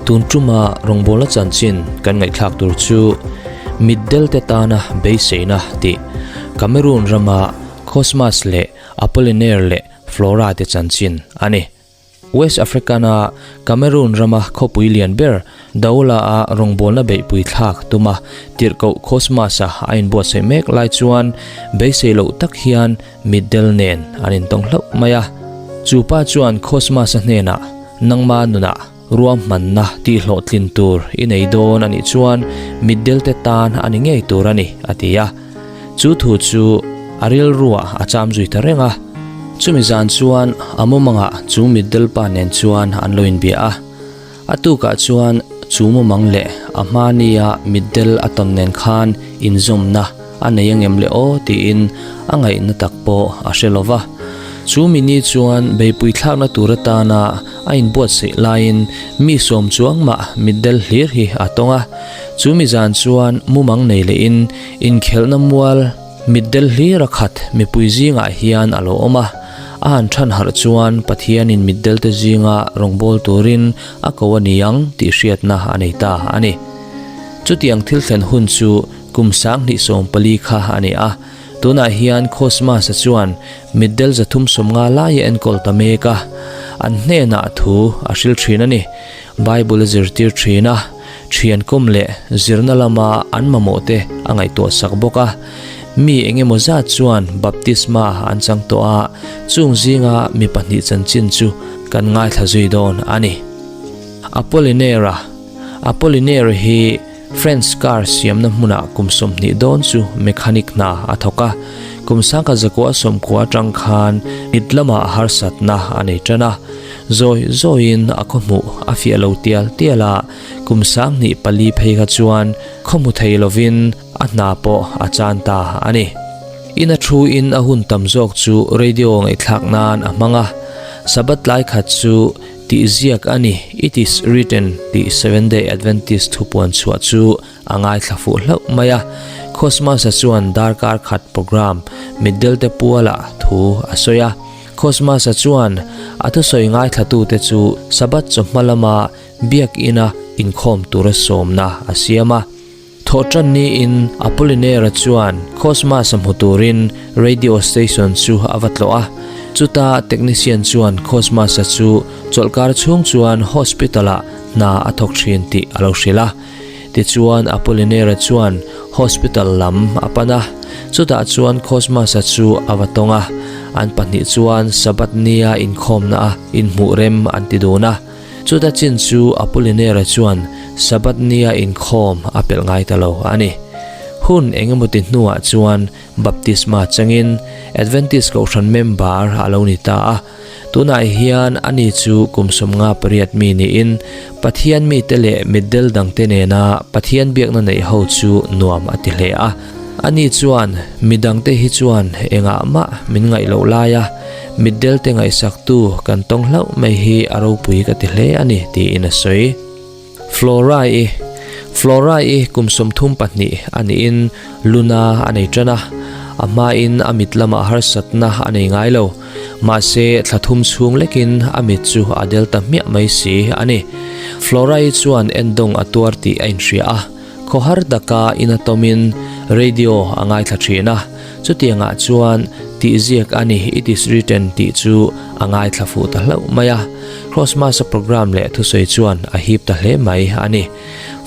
Tun tuma rawngbawlna chanchin kan ngaihthlak tur chu Mitdel te tana beiseina tih Cameroon rama Cosmas leh Apollinaire leh Flora te chanchin a ni. West African-a Cameroon rama khawpui lian ber Douala-a rawngbawlna beihpui thlak tuma tirhkoh Cosmas-a a inbuatsaih mek lai chuan beisei loh tak hian mitdel nen an intawng hlauh mai a. Chu pa chuan Cosmas-a hnenah, Nangma nunah ruahmanna tihhlawhtlin tur i nei dawn a nih chuan mitdelte tan a ni ngei tur a ni, a ti a. Chu thu chu a rilruah a cham zui ta reng a. Chumi zan chuan a mumangah chu mitdel pa nen chuan an lo inbia a. A tukah chuan chu mumang leh a hmania mitdel a tawn nen khan inzawmna a nei angem le aw tiin a ngaihna tak pawh a hre lo va. Chu mi ni chuan beipui thlakna tur atana a inbuatsaih laiin mi sawm chuang mah mitdel hlir hi a tawng a. Chu mi zan chuan mumang nei lehin Inkhelhna mual mitdel hlir a khat mipui zingah hian a lo awm a, a han than harh chuan Pathianin mitdelte zinga rawngbâwl turin a ko a ni ang tih hriatna a nei ta a ni. Chutiang thil thlen hun chu kum 2014 kha a ni a, tunah hian Cosmas-a chuan mitdel 350 lai a enkawl ta mek a, an hnenah thu a hril thin a ni. Bible a zirtir thin a, thian kawm leh zirna lama an mamawh te a ngaihtuah sak bawk a. Mi eng emaw zat chuan baptisma an chang tawh a, chung zinga mi pahnih chanchin chu kan ngaithla zui dawn a ni. Apollinaire-a Apollinaire hi French car siamna hmunah kum 20 dawn chu mechanic hna a thawk a, kum 1990 atang khan mit lamah harsatna a nei tan a. Zawi zawiin a khawhmuh a fiah lo tial tial a, kum 2004 phei kha chuan khawhmu thei lovin a hna pawh a chan ta a ni. Ina thu in a hun tam zawk chu radio ngaihthlak nan a hmang a, Sabbath lai khat chu tih ziak a ni, It is written tih Seventh Day Adventist thupuan chhuah chu a ngaithla fuh hlauh mai a. Cosmas-a chuan darkar khat program mitdelte pualah thu a sawi a. Cosmas-a chuan a thusawi ngaithlatute chu Sabbath chawhma lama biakina inkhawm tura sawmna a siam a. Thawhṭan niin Apollinaire-a chuan Cosmas-a hmu turin radio station chu a va tlawh a. Chuta technician chuan Cosmas-a chu chawlhkar chhung chuan hospital-ah hna a thawk ṭhin tih a lo hrilh a. Tichuan Apollinaire-a chuan hospital lam a pan a, chutah chuan Cosmas-a chu a va tawng a, an pahnih chuan Sabbath nia inkhawmna a inhmuh rem an ti dun a. Chuta chin chu Apollinaire-a chuan Sabbath nia inkhawm a pelh ngai ta lo a ni. Hun engemawti hnuah chuan baptisma changin Adventist Kohhran member a lo ni ta a. Tunah hian ani chu kum 58 mi niin Pathian mite leh mitdel dangte nena Pathian biakna neih ho chu nuam a ti hle a. Ani chuan midangte hi chuan engah mah min ngaih loh laia mitdelte ngaihsaktu kan tawng hlauh mai hi a ropui ka ti hle a ni tiin a sawi. Flora-i Flora-i kum 32 a niin Luna a nei tan a, a hmain a mit lamah harsatna a nei ngai lo. Mahse, thla thum chhung lekin a mit chu a del ta hmiah mai si a ni. Flora-i chuan endawng a tuar tih a inhria a, khawhar taka ina tawmin radio a ngaithla thin a, chutiangah chuan tih ziak a ni, it is written tih chu a ngaithla fuh ta hlauh mai a. Christmas-a programme leh thusawi chuan a hip ta hle mai a ni.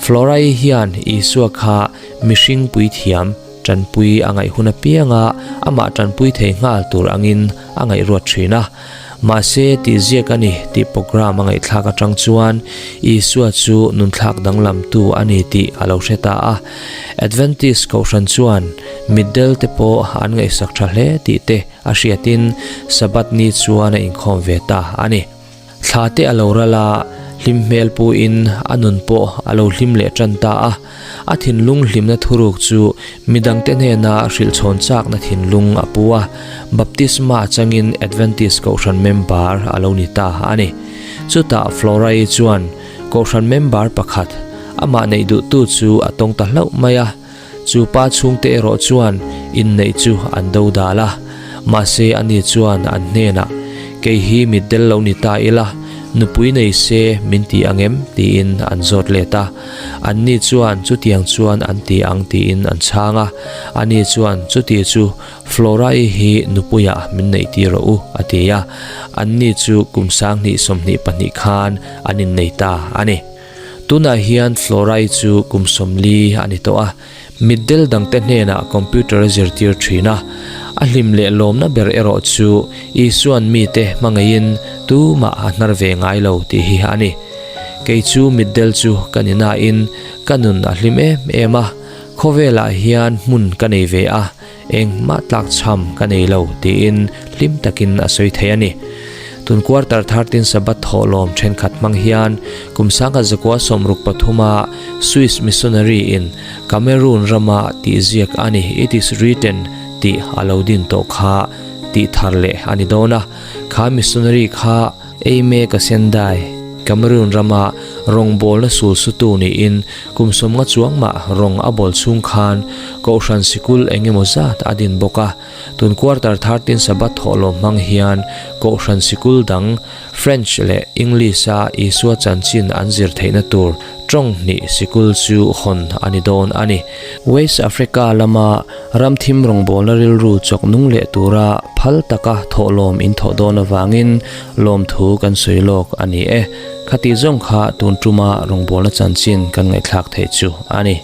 Flora-i hian Isua kha mihring puithiam Tanpui a ngaih hun apianga amah tanpui thei nghal tur angin a ngaihruat thin a. Mahse, tih ziak a ni tih program a ngaihthlak atang chuan Isua chu nunthlak danglamtu a ni tih a lo hre ta a. Adventist Kohhran chuan mitdel te pawh an ngaihsak tha hle tih te a hriatin Sabbath ni chuan a inkhawm ve ta a ni. Thla te a lo ral a, hlim hmel puin a nun pawh a lo hlim leh tan ta a. A thinlung hlimna thuruk chu midangte hnena hrilh chhawn chakna thinlung a pu a, Baptisma changin Adventist Kohhran member a lo ni ta a ni. Chutah Flora-i chuan Kohhran member pakhat, amah neih duhtu chu a tawng ta hlauh mai a. Chu pa chhungte erawh chuan inneih chu an do dal a, mahse ani chuan an hnenah, Kei hi mitdel lo ni ta ila, Nupui nei se min ti ang em? tiin an zawt let a. Anni chuan chutiang chuan an ti ang tiin an chhang a. Ani chuan chuti chu Flora-i hi nupuiah min neih tir rawh u, a ti a. Anni chu kum 20 22 khan an innei ta a ni. Tunah hian Flora-i chu kum 40 a ni tawh a. Mitdel dangte hnenah computer a zirtir thin a, a hlim leh lawmna ber erawh chu Isua'n mite hmangaihin tumah a hnar ve ngai lo tih hi a ni. Kei chu mitdel chu ka ni nain ka nun a hlim em em a, khawvelah hian hmun ka nei ve a, Engmah tlakchham ka nei lo tiin hlim takin a sawi thei a ni. Tun quarter 13 Sabbath thawhlawm thenkhat hmang hian kum 1963 a Swiss missionary in Cameroon rama tih ziak a ni It is written tih a lo din tawh kha tih thar leh a ni dawn a. Kha missionary kha Aime Kasendai, Cameroon rama rawngbawlna sulsutu niin Kum 50 chuang mah rawng a bawl chhung khan Kohhran sikul eng emaw zat a din bawk a. Tun quarter 13 Sabbath thawhlawm hmang hian Kohhran sikul dang French leh English-a Isua chanchin an zir theihna tur tawng hnih sikul chu hawn a ni dawn a ni. West Africa lama ramthim rawngbawlna rilru chawk nung leh tura phal taka thawhlawm in thawh dawn avangin lawmthu kan sawi lawk a ni e. Khati zawng kha tun tuma rawngbawlna chanchin kan ngaihthlak theih chu a ni.